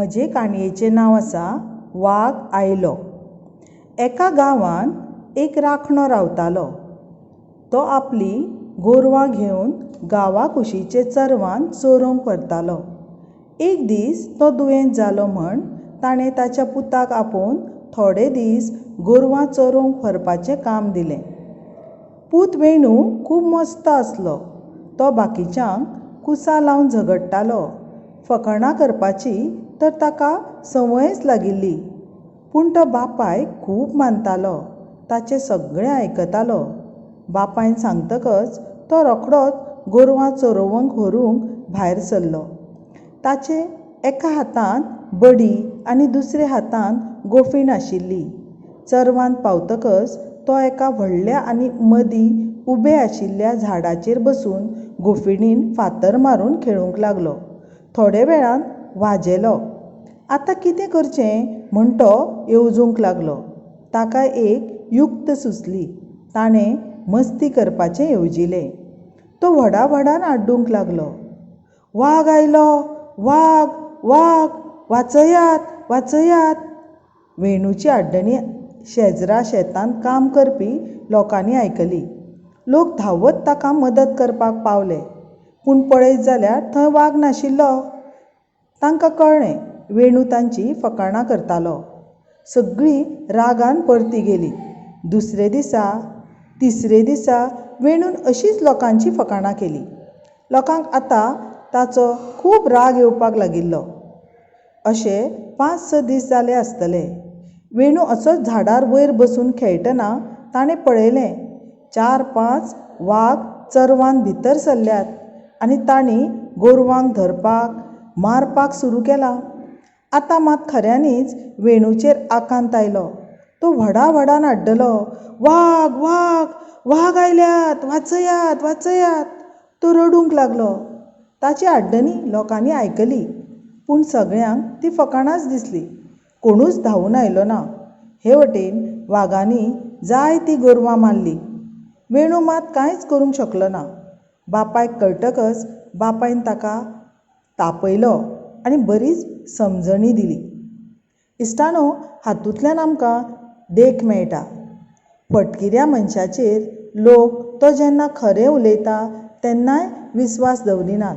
म्हजे काणयेचें नांव आसा वाग आयलो. एका गांवांत एक राखणो रावतालो. तो आपलीं गोरवां घेवन गांवा कुशीचे चरवांत चरोवंक व्हरतालो. एक दीस तो दुयेंत जालो म्हण ताणें ताच्या पुताक आपोवन थोडे दीस गोरवां चरोवंक व्हरपाचें काम दिलें. पूत वेणू खूब मस्तो आसलो. तो बाकीच्यांक कुसां लावन झगडटालो. फकाणां करपाची तर ताका संवयच लागिल्ली. पूण तो बापायक खूब मानतालो. ताचें सगळें आयकतालो. बापायन सांगतकच तो रोखडोच गोरवां चरोवंक व्हरूंक भायर सरलो. ताचे एका हातांत बडी आनी दुसऱ्या हातांत गोफीण आशिल्ली. चरवांत पावतकच तो एका व्हडल्या आनी मदीं उबे आशिल्ल्या झाडाचेर बसून गोफिणीन फातर मारून खेळूंक लागलो. थोडे वेळान वाजेलो. आतां कितें करचें म्हूण तो येवजूंक लागलो. ताका एक युक्त सुचली. ताणें मस्ती करपाचें येवजिलें. तो व्हडा व्हडान आड्डूंक लागलो, वाग आयलो! वाग! वाग! वाचयात! वाचयात! वेणूची आड्डणी शेजरा शेतांत काम करपी लोकांनी आयकली. लोक धांवत ताका मदत करपाक पावले. पूण पळयत जाल्यार थंय वाग नाशिल्लो. तांकां कळ्ळें, वेणू तांचीं फकाणां करतालो. सगळीं रागान परतीं गेलीं. दुसरे दिसा, तिसरे दिसा वेणून अशींच लोकांचीं फकाणां केलीं. लोकांक आतां ताचो खूब राग येवपाक लागिल्लो. अशे पांच स दीस जाले आसतले. वेणू असोच झाडार वयर बसून खेळटना ताणें पळयलें, चार पांच वाग चरवांत भितर सरल्यात आनी तांणी गोरवांक धरपाक, मारपाक सुरू केलां. आतां मात खऱ्यांनीच वेणूचेर आकांत आयलो. तो व्हडा व्हडान आड्डलो, वाग! वाग! वाग आयल्यात! वाचयात! वाचयात! तो रडूंक लागलो. ताची आड्डणी लोकांनी आयकली. पूण सगळ्यांक ती फकाणांच दिसलीं. कोणूच धांवून आयलो ना. हे वटेन वागांनी जायतीं गोरवां मारलीं. वेणू मात कांयच करूंक शकलो ना. बापायक कळटकच बापायन ताका तापयलो आनी बरीच समजणी दिली. इश्टांनो, हातूंतल्यान आमकां देख मेळटा. फटकिऱ्या मनशाचेर लोक तो जेन्ना खरें उलयता तेन्नाय विस्वास दवरिनात.